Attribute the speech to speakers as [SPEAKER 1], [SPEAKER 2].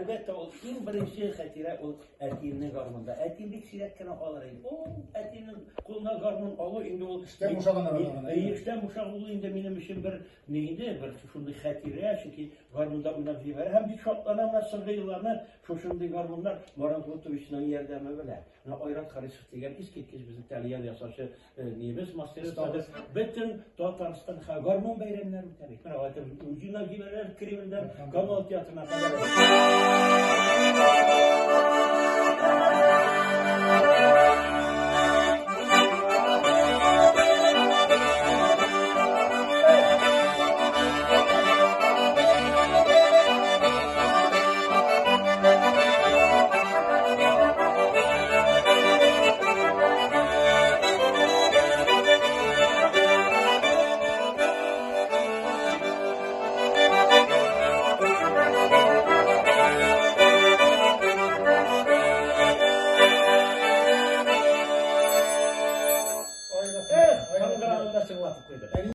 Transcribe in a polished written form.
[SPEAKER 1] Әлбәттә, ул иң беренче хатирә ул әтиемнең гармунда. Әтием бик сирәк кенә алыр иде. Ул әтиемнең кулына гармун алу инде ул
[SPEAKER 2] Эштән бушаган арада гына.
[SPEAKER 1] Эштән бушаган ул инде минем өчен бер ни иде, бер шундый хатирә, чөнки гармунда уйнап җибәрә һәм бик шатланам менә соңгы елларны шушындый гармуннар Марат Лотовичның ярдәме белән. Менә Айрат Харисов дигән искиткеч безнең тальян ясаучы нибез мастерыбыз бөтен Татарстан гармун бәйрәмнәре үтә бит. Менә әйтәм, Узина җибәрәләр Кремльдән Камал театрына кадәр. Эх, кыңгыравын да чыңлатып куйдык.